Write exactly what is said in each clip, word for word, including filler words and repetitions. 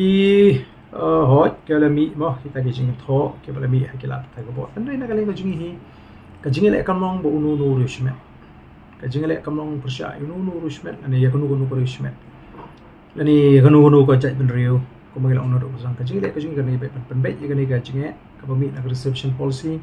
Ki, uh, hoi, ki la mih mo, kita ki jingthoh, ki la mih ha ki lad pathai ka bor. Hynrei na ka liang ka jong ngi hi, ka jingïaleh kam long ba uno uno u riewshimet. Ka jingïaleh kam long pyrshah ïa uno uno u riewshimet, lane ïa kano kano ka riewshimet, lane ïa kano kano ka jaitbynriew. Kumba ngi la ong naduh ba zang, ka jingïaleh ka jong ngi ka dei ban pynbeit ïa kane ka jingeh kaba mih na ka reservation policy,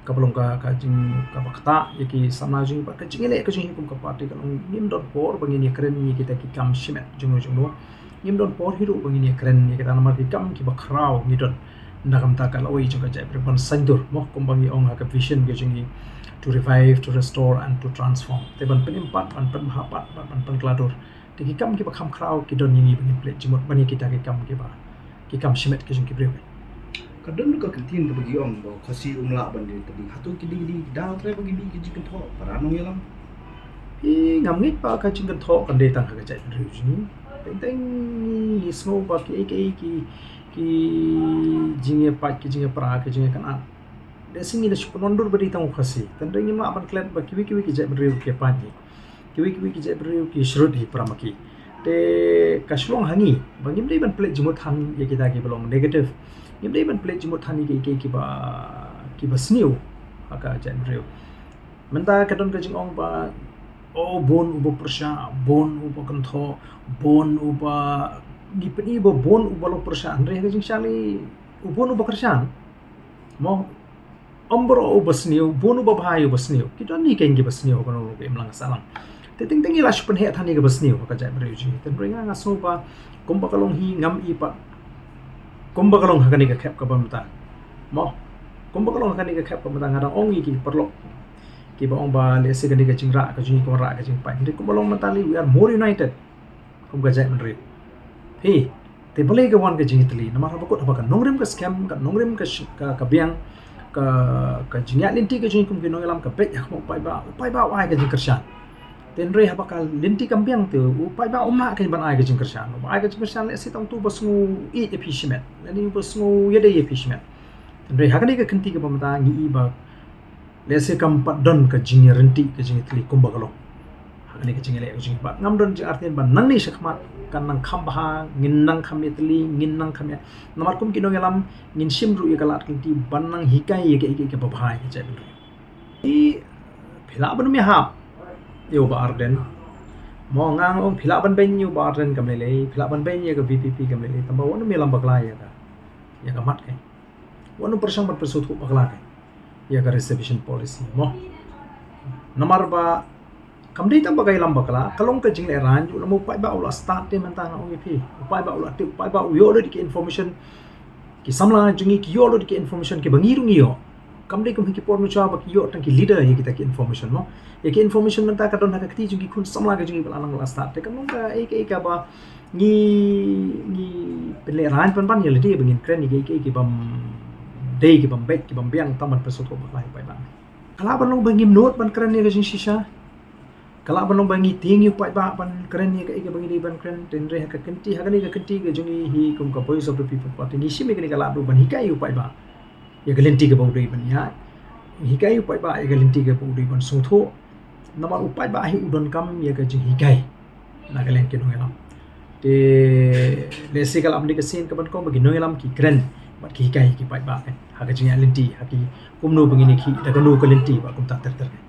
kaba long ka, ka jing, kaba ktah ïa ki samla jong ngi, bad ka jingïaleh ka jong ngi kum ka party ka long ngim don por ba ngin ïakren ïa kita ki kam shimet jongno jongno. Ngim don por hi ruh ba ngin ïakren ïa kita, namar ki kam kiba khraw ngi don na ka bynta ka lawei jong ka jaitbynriew ban saiñdur mo, kumba ngi ong ha ka vision ka jong ngi, to revive, to restore and to transform. Te ban pynim pat, ban pynbha pat, ban, ban pynkylla dur. Te ki kam kiba kham khraw ki don ïa ngi ba ngin pynleit jingmut ban ïa kita ki kam kiba, ki kam shimet ki jong ki briew. Ka don ka ktien kaba ki ong ba u Khasi um lah ban die tylli. Hato ki dei, ki dei ki daw trei ba ki mih ki jingkynthoh para nongïalam? Hi, ngam ngeit ba ka jingkynthoh kan dei tang ha ka jaitbynriew jong ngi. Teng teng ngi sngew ba ki, ki, ki, ki jingïapait, ki jingïapra, ki jingïakynad, da shisha ngi da shu pynwandur ba dei tang u Khasi. Tang dei ngim lah ban klet ba kiwei kiwei ki jaitbynriew ki pait ngi. Kiwei kiwei ki jaitbynriew ki shrut hi para ma ki. Te ka shu long ha ngi ba ngim dei ban pynleit jingmut than ïa kita kiba long negative. Ngim dei ban pynleit jingmut than ïa ki, ki, kiba, kiba sniew ha ka jaitbynriew. Mynta ka don ka jingong ba, oh, bun uba pyrshah, bun uba kynthoh, bun uba, ngi pyni ba bun uba long pyrshah, hynrei ha ka jingshah lei u bun uba kyrshan mo, ym baroh uba sniew, bun uba bha ïa uba sniew. Ki don hi kein kiba sniew ha kano kano ka imlang ka sahlang. Te teng teng ngi la shu pynheh than ïa kaba sniew ha ka jaitbynriew jong ngi. Te hynrei nga, nga sngew ba kumba ka long hi ngam i pat kumba ka long ha kane ka khep kaba mynta mo, kumba ka long ha kane ka khep kaba mynta. Nga dang ong ïa ki paralok kiba ong ba lehse kane ka jingrah ka jong ngi ka wanrah ka jingpait, hynrei kumba long mynta lei, we are more united kum ka jaitbynriew. Hi, te balei ka wan ka jingïatylli? Namar haba kut, haba ka nongrim ka skhem, ka nongrim ka sh-, ka, ka biang, ka, ka jingïaid lynti ka jong ngi kum ki nongïalam ka beit ha khmat u paidbah, u paidbah u ai ka jingkyrshan. Te hynrei haba ka lynti kam biang te u paidbah um lah kein ban ai ka jingkyrshan. Uba ai ka jingkyrshan lehse tang uto uba sngew ïeit ïa phi shimet, lane uba sngew ïadei ïa phi shimet. Te hynrei ha kane ka kynti kaba mynta ngi i ba lehse kam pat don ka jingïaryntih, ka jingïatylli kumba ka long ha kane ka jingïaleh ka jong ngi. Bad ngam don jingartatien ba nangne shakhmat kan nang kham bha, ngin nang kham ïatylli, ngin nang kham ïa, namar kum ki nongïalam ngin shim ruh ïa ka lad ka lynti ban nang hikai ïa kaei kaei kaba bha ïa ka jaitbynriew. Phi lah ban ym ïahap ïa u Bah Ardent mo, nga ong phi lah ban beiñ ïa u Bah Ardent kam lei lei, phi lah ban beiñ ïa ka VPP kam lei lei, tangba wat nym ïalam bakla ïa ka, ïa ka mat kein. Wat nym pyrshang ban pynsngewthuh bakla kein ïa ka reservation policy mo. Namar ba kam dei tang ba ka ïalam bakla, ka long ka jinglehrain. U lama u paidbah u la stad te mynta, nga ong ïa phi, u paidbah u la tip, u paidbah u ïoh lut ïa ki information. Ki samla jong ngi ki ïoh lut ïa ki information kiba ngi ruh ngi ïoh. Kam dei kum ha ki por mynshuwa ba ki ïoh tang ki leader ïa kita ki information mo. Ïa ki information mynta ka don ha ka kti jong ki khun samla ka jong ngi ba la nang la stad. Te kam long kaei kaei kaba ngi, ngi pynlehrain pynban ïa lade ba ngin kren ïa kiei kiei kibym dei, kibym beit, kibym biang, tang ban pynsngewthuh bakla ïa u paidbah. Ka lah ban long ba ngim nud ban kren ïa ka jingshisha. Ka lah ban long ba ngi tieng ïa u paidbah ban kren ïa kaei kaba ngi dei ban kren. Te hynrei ha ka kynti, ha kane ka kynti ka jong ngi hi kum ka Voice of the People Party, ngi shim ïa kane ka lad ruh ban hikai ïa u paidbah ïa ka lynti kaba u dei ban ïaid, hikai ïa u paidbah ïa ka lynti kaba u dei ban sngewthuh. Namar u paidbah hi u donkam ïa ka jinghikai na ka liang ki nongïalam. Te lehse ka lah ban dei ka sien kaba nyngkong ba ki nongïalam ki kren bad ki hikai ïa ki paidbah kein ha ka jingïaid lynti, ha ki kumno ba ngin ïakhih da kano ka lynti bad kumta ter ter kein.